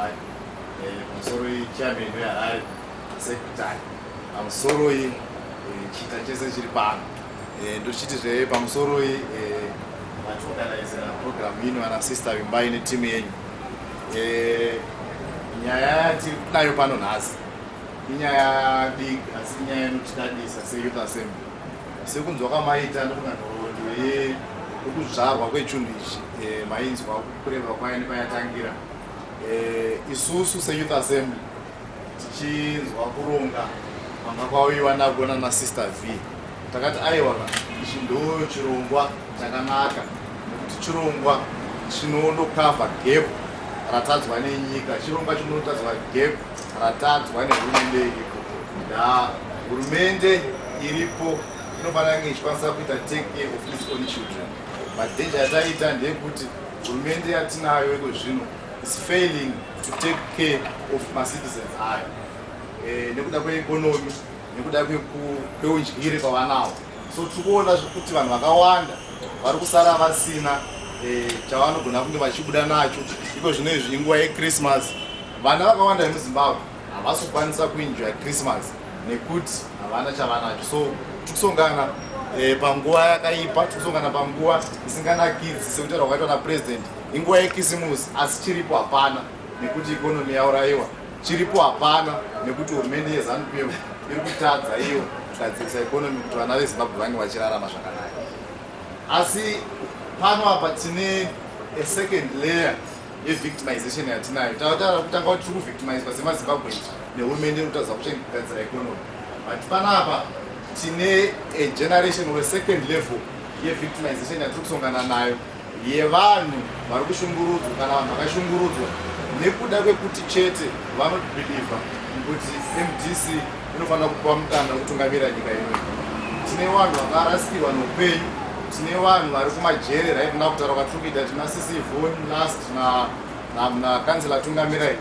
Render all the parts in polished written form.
Vimbai. Pamusoroi chairman weHarare secretary. Pamusoroi chita chese chiri pano. Ndochitizve pamusoroi vatiorganizera program ino ana Sister Vimbai netimu yenyu. Nyaya yatiri nayo pano nhasi inyaya diki, asi inyaya inotidadisa seyouth assembly. Sekunzwa kwamaita ndofunga nhoroondo yekuzvarwa kwechinhu ichi, mainzwa kureva kwayo nepayatangira. Isusu seyouth assembly, tichinzwa kuronga kwanga kwauyiwa nako nana Sister V, takati aiwa, ichi ndo chirongwa chakanaka, nekuti chirongwa chinondokavha gap ratadzwa nenyika, chirongwa chinotadzwa gap ratadzwa nehurumende iripo. Nda hurumende iripo inofanira kunge ichikwanisa kuita take care of its own children, but danger yataita ndeyekuti hurumende yatinayo iko zvino is failing to take care of macitizens ayo nekuda kweeconomy, nekuda kweundyire kwavanawo. So tiri kuona kuti vanhu vakawanda vari kusara vasina chavanogona kunge vachibuda nacho iko zvino izvi. Inguva yeChristmas, vana vakawanda vemuZimbabwe havasi kukwanisa kuenjoya Christmas nekuti havana chavanacho. So tikusongana panguva yakaipa, tikusongana panguva isinganakidzi. Sekutaura kwakaitwa napresident, inguva yekisimusi, asi chiripo hapana nekuti economy yaurayiwa. Chiripo hapana nekuti hurumende yeZANU PF iri kutadza iyo kugadzirisa economy kuti vana veZimbabwe vange vachirarama zvakanaka. Asi pano apa tine a second layer yevictimization yatinayo. Tautaura kutanga kuti tiri kuvictimizwa semaZimbabweans nehurumende iri kutadza kugadzira economy, but panapa tine a generation or a second level yevictimization yatiri kusongana nayo, yevanhu vari kushungurudzwa kana vanhu vakashungurudzwa nekuda kwekuti chete vanobhilivha kuti MDC inofanira kupiwa mukana wekutungamira nyika ino. Tine vanhu vakarasikirwa neupenyu, tine vanhu vari kumajere right now. Kutaura kwatiri kuita, tina Sisi Von last nakansela Tungamirai.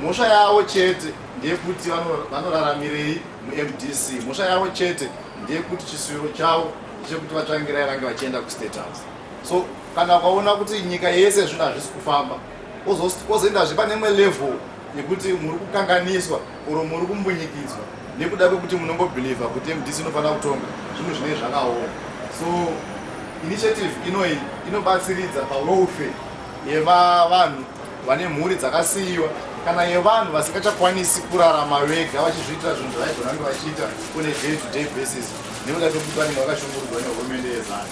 Mhosva yavo chete ndeyekuti vanoraramirei muMDC. Mhosva yavo chete ndeyekuti chisuviro chavo ndechekuti vaTsvangirai vange vachienda kuState House. So kana ukaona kuti nyika yese zvinhu hazvisi kufamba, ozoendazve pane imwe level yekuti muri kukanganiswa oro muri kumbunyikidzwa nekuda kwekuti munongobhilivha kuti MDC inofanira kutonga, zvinhu zvinenge zvakaoma. So initiative inoyi inobatsiridza pawelfare yevavanhu vane mhuri dzakasiyiwa kana yevanhu vasingachakwanisi kurarama vega vachizviitira zvinhu zvavaigona kunge vachiita kune day to day basis nekuda kwekuti vanenge vakashungurudzwa nehurumende yeZANU.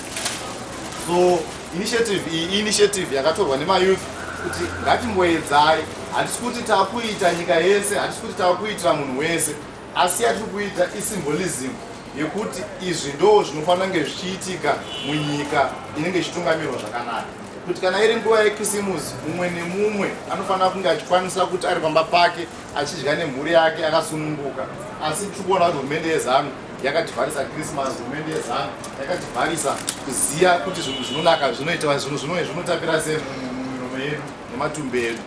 So initiative iyi initiative yakatorwa nemayouth kuti ngatimboedzai. Hatisi kuti takuita nyika yese, hatisi kuti takuitira munhu wese, asi yatiri kuita isymbolism yekuti izvi ndo zvinofanira kunge zvichiitika munyika inenge ichitungamirwa zvakanaka, kuti kana iri nguva yekisimusi, mumwe nemumwe anofanira kunge achikwanisa kuti ari pamba pake achidya nemhuri yake akasununguka. Asi tiri kuona kuti hurumende yeZANU yakativharisa Christmas, hurumende yeZANU yakativharisa kuziva kuti zvinhu zvinonaka zvinoita, zvinhu zvinotapira sei mumiromo yedu nematumbu edu.